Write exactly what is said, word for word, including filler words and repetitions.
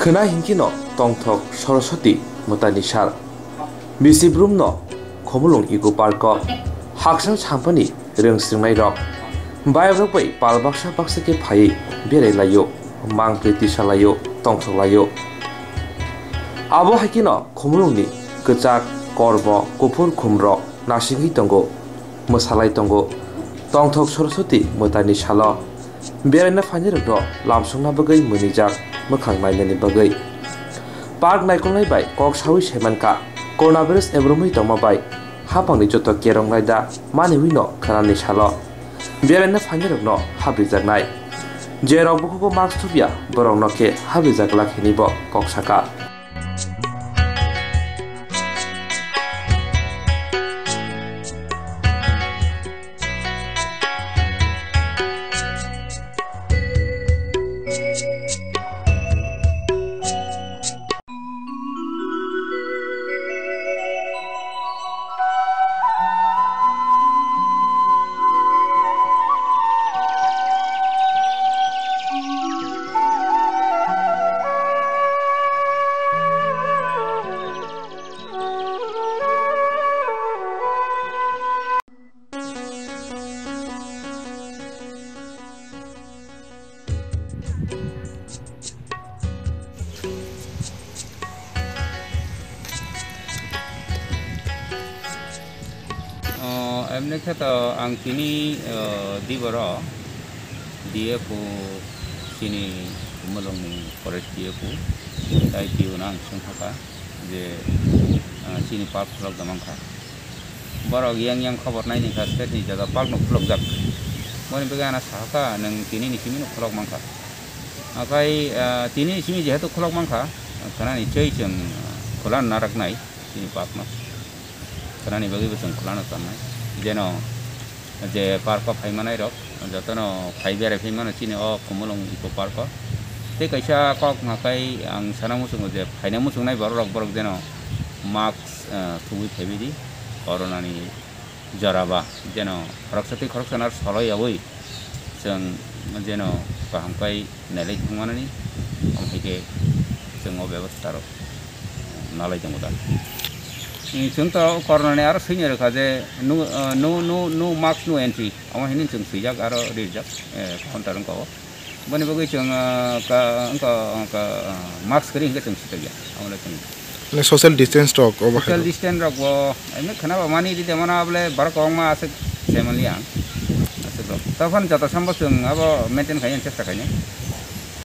Khwna hinkhe no tongthok Saraswati mwtaini sal. Bisi brumno Khumulwng Eco Park o haksal sampani rwng swrwngnairok bayakrok bai pal baksa baksa khe phaiwi berai laio, mangpli tisa laio, tongthok laio. Abo hai kheno Khumulwngni kwchak, kormo, kuphur khumrok nasingwi tongo, mwsalai tongo. Tongthok Saraswati mwtaini salo beraina phainairokno lamsokna bagwi mwnwijak mwkhang nainani bagwi. Park naikolnai bai kok saui saimankha, coronavirus ebromwi tongma bai haphangni joto kerong laida maniwino khwnani salo beraina phainairokno habrijaknai. Jerok bukhugo mask thupya, borokno khe habrijak glak hinwi bo kok saka. O, emni khe to ang tini, o, diboro D F O chini Khumulwngni forest D F O, tai D O no ang swngkha je, o, chini park khulok da mankha. Borok yang yang khobor naini kha state ni jaga park no khulokjak. Boni bagwi ano sahaka nwng tini ni simi no khulok mankha. Akai, ah, tini ni simi jehetu khulok mankha, khwnani chei chwng, ah, khulano naraknai chini park no. Khwnani bagwi bo chwng khulano tonnai. Jeno je park o phai manai rok jotono phai berai phai mano chini o Khumulwng Eco Park o. Tei kaisa kok hwnka khe ang sana muchungo je phaina muchungnai borok rok borok jeno mask, ah, thubui phaibai di, corona ni jora ba jeno khoroksa tei khoroksa no soloi yaui chwng jeno kaham kai nailai thangmanani, omo hai khe chwng o bebostha rok nalai tongo da. Chwng to corona ni aro swini rwkha je no, ah, no, no, no mask, no entry, omo hini chwng swijak aro rijak, eh, counter wngka o. Boni bagwi chwng, ah, ka, wngka, wngka, ah, mask kwrwi hwnkhe chwng switokya. Amo le chwng Social distance rok obo hai social rok. Distance rok bo emni khwnaba mani ride mano abole borok kwbangma aswk se manliya ang. Aswk rok. Tobokhe joto sambo chwng abo maintain khaina chesta khainai.